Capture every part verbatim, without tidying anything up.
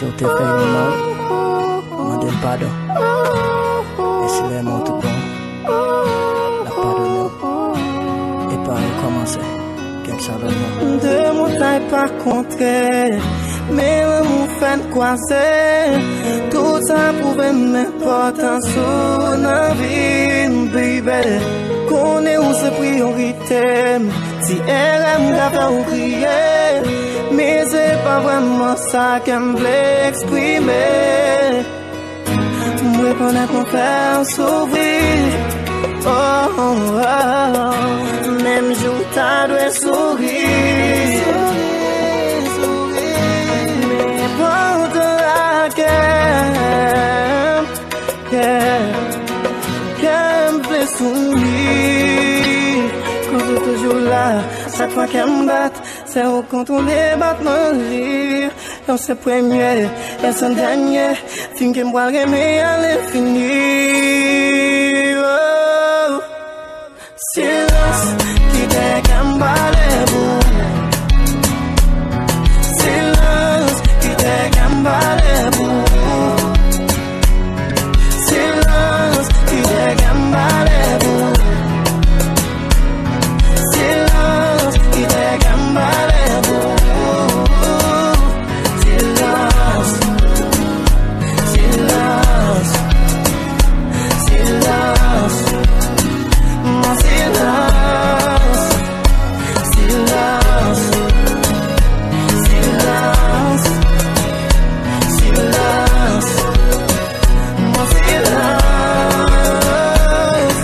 Si w te fè yon mal, mande l padon. E si l renmen w tout bon, l ap padone w. E pa rekòmanse. Kèt sa lòt mwen. De montay pa kontre, men lanmou fè n kwaze. Tout sa pwouve m enpòtans ou nan vi m, baby. Konnen ou se priyorite m. Ti erè m ka fè w kriye, men se pa vrèman sa ke m vle eksprime. M rekonèt mwen fè w soufri. Oh, oh, oh. Menm jan w ta dwe souri. Men pandan lagè, yeah, kè m vle souri. Koz ou toujou la, chak fwa kè m bat, se ou kontwole batman li. Yon se premye, e se dènye fi m ke m pral renmen alenfini. Oh. Silans, kite kè m pale pou ou. Silans, kite kè m pale pou ou. Silans, kite kè m pale pou ou. Silans, kite kè m pale pou ou. Silans, silans, silans, mon silans, silans, silans, silans. Mwen silans,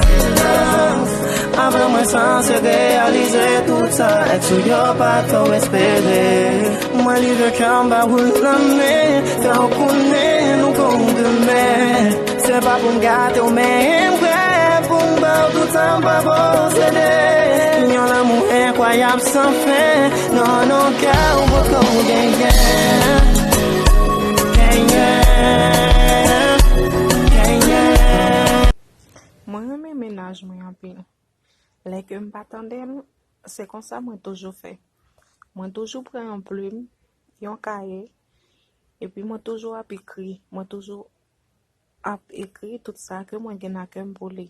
silans. Avan mwen sanse reyalize tout sa èks ou yo pa t fè w espere. Mwen live kè m ba ou nan men, fè w konnen nou gon demen. Se pa pou m gate w, men m prè pou m ba w tout sa m pa posede. Yon lanmou enkwayab san fen. Non, non, kè ou potko genyen. Genyen, genyen. Mwen renmen mennaj mwen anpil. Lè ke m pa tande l, se konsa mwen toujou fè. Mwen toujou pran yon plim, yon kaye, epi mwen toujou ap ekri. Mwen toujou ap ekri tout sa ke mwen gen nan kè m pou li.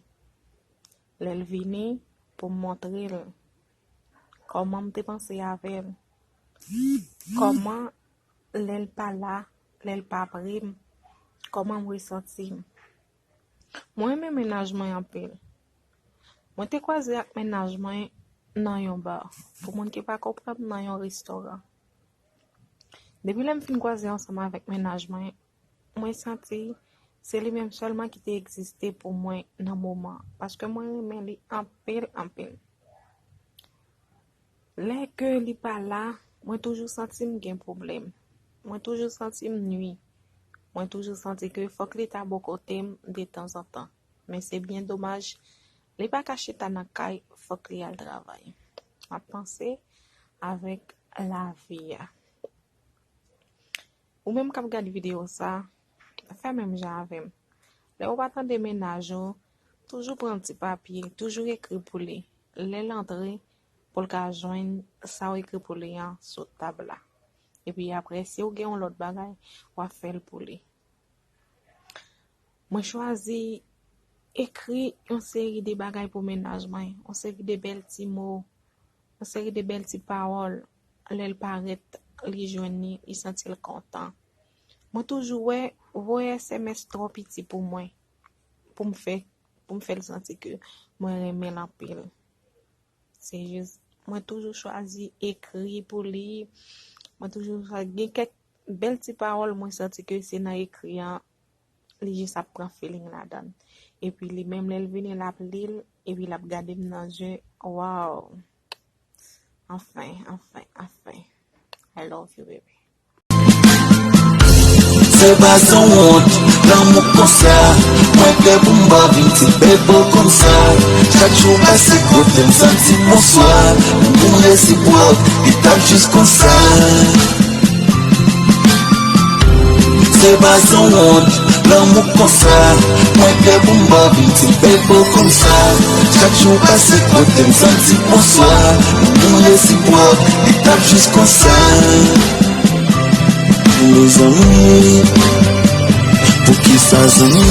Lè l vini, pou m montre l kòman m te panse avè l. Kòman lè l pa la, lè l pa pre m, kòman m resanti m. Mwen renmen mennaj mwen anpil. Mwen te kwaze ak mennaj mwen nan yon ba. Pou moun ki pa konprann, nan yon restoran. Depi lè m fin kwaze ansanm avèk mennaj mwen, mwen santi se li menm sèlman ki te egziste pou mwen nan moman, paske mwen renmen li anpil, anpil. Lè ke li pa la, mwen toujou santi m gen pwoblèm. Mwen toujou santi m nwi. Mwen toujou santi ke fòk li ta bò kote m detanzantan. Men se byen domaj, li pa ka chita nan kay, fòk li al travay. M ap panse avèk lavi a. Ou menm k ap gade videyo sa, fè menm jan avè m. Lè ou pa tande mennaj ou, toujou pran ti papye, toujou ekri pou li. Lè l antre, pou l ka jwenn sa w ekri pou li an sou tab la. Epi apre, si w gen yon lòt bagay, w ap fè l pou li. Mwen chwazi ekri yon seri de bagay pou mennaj mwen, yon seri de bèl ti mo, yon seri de bèl ti pawòl. Lè l parèt, li jwenn li, li santi l kontan. Mwen toujou wè, voye S M S twò piti pou mwen, pou m fè, pou m fè l santi ke mwen renmen l anpil. Se jis, mwen toujou chwazi ekri pou li. Mwen toujou chwazi, gen kèk bèl ti pawòl, mwen santi ke se nan ekri an, li jis ap pran feeling ladan l. Epi li menm, lè l vini, l ap li l, epi l ap gade m nan je. Waw! Anfen, anfen, anfen. I love you, baby. Se pa yon wont, lanmou konsa. Mwen prè pou m ba w vin ti bèbo konsa. Chak jou pase kote m santi bonswa. M pou resipròk, li t ap jis konsa. Se pa yon wont, lanmou konsa. Mwen prè pou m ba w vin ti bèbo konsa. Chak jou pase kote m santi bonswa. M pou resipròk, li t ap jis konsa. Mezanmi, poukisa zanmi?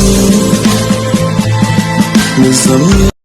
Mezanmi.